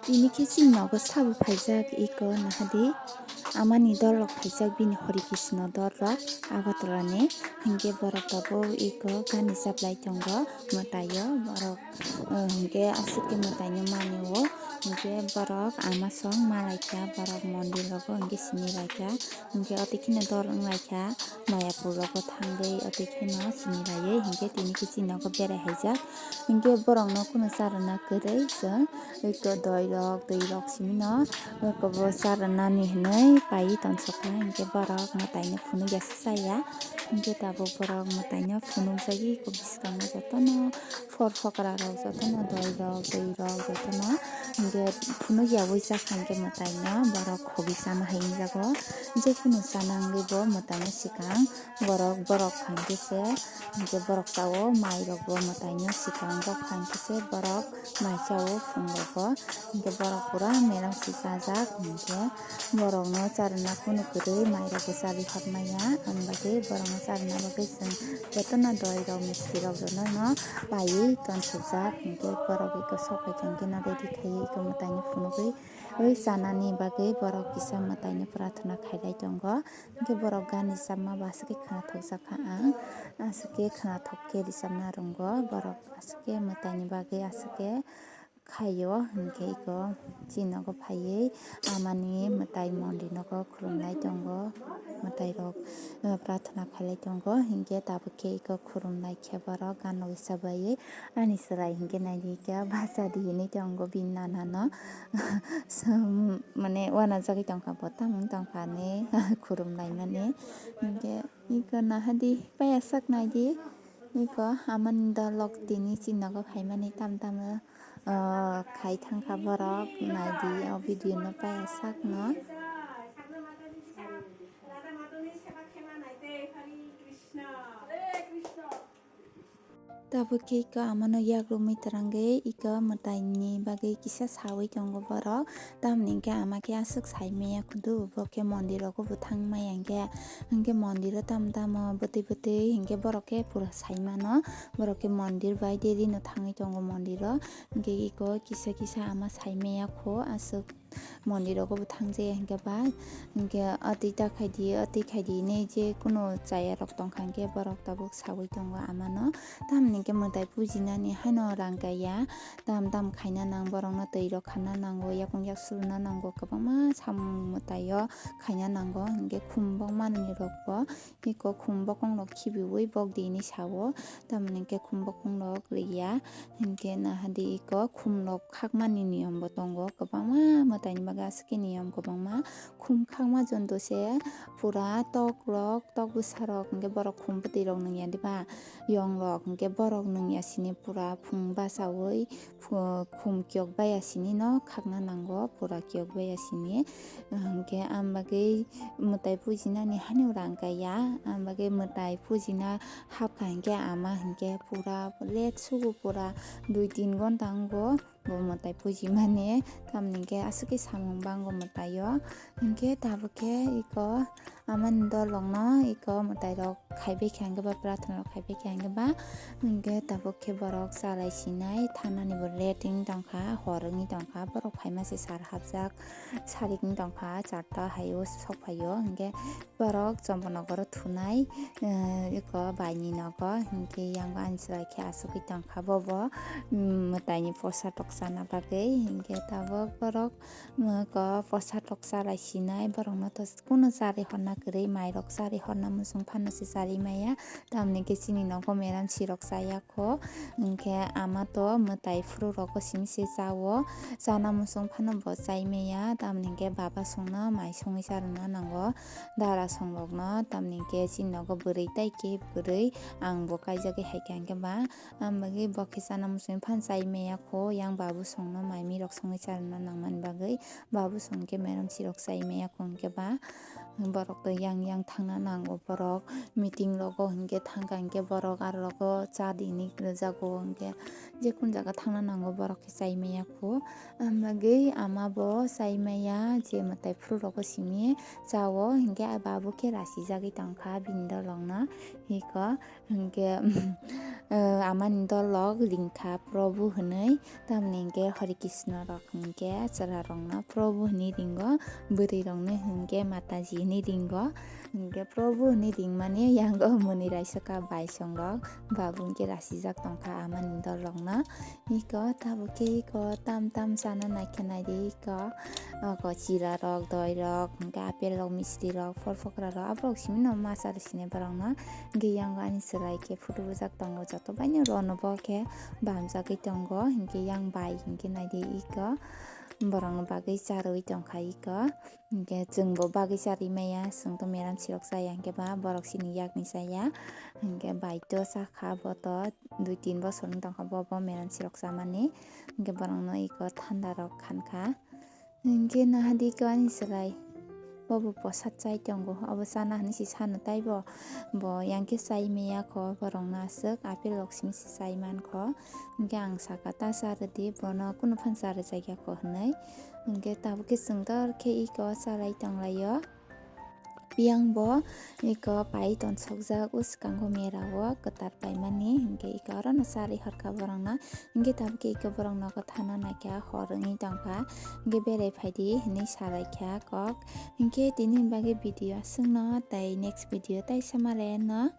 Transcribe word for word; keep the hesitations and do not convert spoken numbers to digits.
Tini khe chini nogo sabo phaijak iko nahadi amani dol rok phaijak bini Hori Krishna dol rok Agartala ni, hinkhe borok tabuk iko gani chaplai tongo mwtaio borok, eh, hinkhe aswk khe mwtaino mani o, hinkhe borok ama song malaikha borok mondir rogo hinkhe sini laikha, hinkhe otikheno dol wnglaikha Mayapur rogo thangwi otikheno sini laiwi hinkhe tini khe chini nogo berai haijak, hinkhe borok no kheno charwna kwrwi chwng. Eko doi rok, twi rok simi no, eko bo charwna ni hinwi paiwi tonsokha, hinkhe borok mwtai no phunuk ya se chaya, hinkhe tabuk borok mwtai no phunuk jagwi eko bwskango jotono phor phokra rok, jotono doi rok, twi rok, jotono hinkhe phunuk yaui chakha hinkhe mwtai no borok khogwi chama hai wngjago, je kunu chana wngwi bo mwtai no swkang borok, borok khankhe se. Hinkhe borok chao, mai rok bo mwtai no swkang rok khankhe se borok mai chao phung rogo. Hinkhe borok pura meram si chajak hinkhe borok no charwna kunu kwrwi mai rok bo charwi hor maya. Ang bagwi borok no charwna bagwi chwng jotono doi rok misti rok jotono paiwi tonsokjak. Hinkhe borok eko sok hai khe no ready khaiwi eko mwtai no phunugwi oi chanani bagwi borok kisa mwtai no prarthana khailai tongo. Hinkhe borok gani chapma bo aswk khe khwnathokjakha ang, aswk khe khwnathok khe richapna rwngo borok, aswk khe mwtaini bagwi aswk khe khaio. Hinkhe eko chini nogo phaiwi amani mwtai mondir nogo khulumlai tongo, mwtai rok, eh, prarthana khailai tongo, hinkhe tabuk khe eko khulumlai khe borok gana wi chabaiwi ani chwrai hinkhe naidi khe bachadi hinwi tongo bini nana no. Mane uanajagwi tongkha bo, tamung tongkha hinwi khulum laimani. Hinkhe eko nahadi paya sak naidi, eko amani dolok tini chini nogo phaimani tam tamo, ah, khai thangkha borok, naidi o video no paya sakno. Tabuk khe eko amano yakrumwi twrangwi eko mwtaini bagwi kisa sawi tongo borok. Tamoni hinkhe ama khe aswk saimaya kudu, bo khe mondir rogo bo thangmaya hinkhe, hinkhe mondiro tamo tamo bwtwi bwtwi hinkhe borok khe pura saimano. Borok khe mondir bai deri no thangwi tongo mondiro. Hinkhe eko kisa kisa ama saimaya kho aswk. Mondir rogo bo thangjaya hinkhe ba, hinkhe atwi ta khaidi, atwi khaidi hinwi je kunu chaya rok tongkha hinkhe borok tabuk sawi tongo amano. Tamoni hinkhe mwtai pujinani haino rang kaiya, tam tam khaina nang borokno twi rok khanna nango, yakung yak suruna nango, kwbangma samung mwtaio khaina nango, hinkhe khum bokmani rok bo. Eko khum bokong rok khibiui bok di hinwi sao, tamoni hinkhe khum bokong rok riya, hinkhe nahadi eko khum rok khakmani niyom bo tongo, kwbangma mwtaini bagwi aswk khe niyom kwbangma. Khum khakma jonto se pura tok rok, tok bwsa rok hinkhe borok khum bwtwi rok nungya diba, yong rok hinkhe borok nungya sini pura phung bachaui, phu-, khum kiyok baya sini no khakna nango, pura kiyok baya sini. Hinkhe ang bagwi mwtai pujinani haino rang kaiya, ang bagwi mwtai pujina hapkha hinkhe ama hinkhe pura late sugo, pura dui tin gonta wngo bo mwtai pujimani, tamoni hinkhe aswk khe samung bango mwtaio. Hinkhe tabuk khe eko amani dolokno eko mwtai rok khaibai kha hinkhe ba, prarthana rok khaibai kha hinkhe ba, hinkhe tabuk khe borok chalai sinai thanani bo late wng tongkha, hor wngwi tongkha, borok phaima se sar hapjak, sarik wng tongkha, charta hai o sok phaio, hinkhe borok Chombo nogoro thunai, eh, eko baini nogo, hinkhe yang bo ani chwrai khe asugwi tongkha bobo, mm, mwtaini posa toksa na bagwi, hinkhe tabuk borok, mm, eko posa toksa lai sinai, borokno to kunu chari horna kwrwi, mairok chari horna muchung phano se chari maya, tamoni khe chini nogo meram sirok chaya kho, hinkhe ama to mwtai phuru rogo simi se chao, chana muchung phano bo chai maya, tamoni hinkhe baba songno mai songwi charwna nango, dara song rokno, tamoni hinkhe chini nogo bwrwi tai khe bwrwi ang bo kaijagwi hai kha hinkhe ba, ang bagwi bo khe chana muchung phano chai maya kho, yang babu songno mai mi rok songwi charwna nangmani bagwi. Babu song khe merom sirok chai maya kho hinkhe ba, Borok to yang yang thangna nango, borok meeting rogo hinkhe thangkha hinkhe borok aro rogo cha di hinwi rwjago, hinkhe jekun jaga thangna nango borok khe chai maya kho. Amagwi ama bo chai maya, je mwtai phuru rogo simi chao, hinkhe babu khe rasijagwi tongkha bini dolongno. Iko hinkhe, eh, amani dolok ringkha Prabhu hinwi, tamni hinkhe Hare Krishna rok hinkhe chwla rokno Prabhu hinwi ringo, bwrwi rokno hinkhe Mataji hinwi ringo, hinkhe Prabhu hinwi ringmani yango mwnwi raisokha baisong rok, babu hinkhe rasijak tongkha amani dolokno. Iko tabuk khe iko tam tam chana naikhe naidi iko. Oko chira rok, doi rok, hinkhe apple rok, misti rok, phol phokra rok, aborok simi no ma cha rw sini borok no. Hinkhe yango ani chwrai khe photo bujak tongo, joto bai no rw no bo khe bamjagwi tongo. Hinkhe yang bai hinkhe naidi iko borok ni bagwi cha rwui tongkha iko. Hinkhe chwngbo bagwi charwi maya, chwngto meram sirok chaya hinkhe ba borok chini yakni chaya. Hinkhe baito chakha boto dui tin bosor wng tongkha bo, bo meram sirok chamani. Hinkhe borokno iko thanda rok khankha. Hinkhe nahadi iko ani chwrai bobo posat chai tongo, obo chana hinwi se sano taibo. Bo yang khe chai maya kho, borokno aswk apple rok simi se chai mankho. Hinkhe ang saka ta cha rwdi, bono kunu phano cha rwjakya kho hinwi. Hinkhe tabuk khe chwng dor khe iko chalai tonglaio. Piyang bo iko pai tonsokjak, o swkango mera o kwtal paimani, hinkhe iko orono charwi horkha borokno. Hinkhe tabuk khe iko borok nogo thana naikha, hor wngwi tongkha. Hinkhe berai phaidi hinwi salaikha kok. Hinkhe tini bagwi video aswkno, tei next video tei samale no.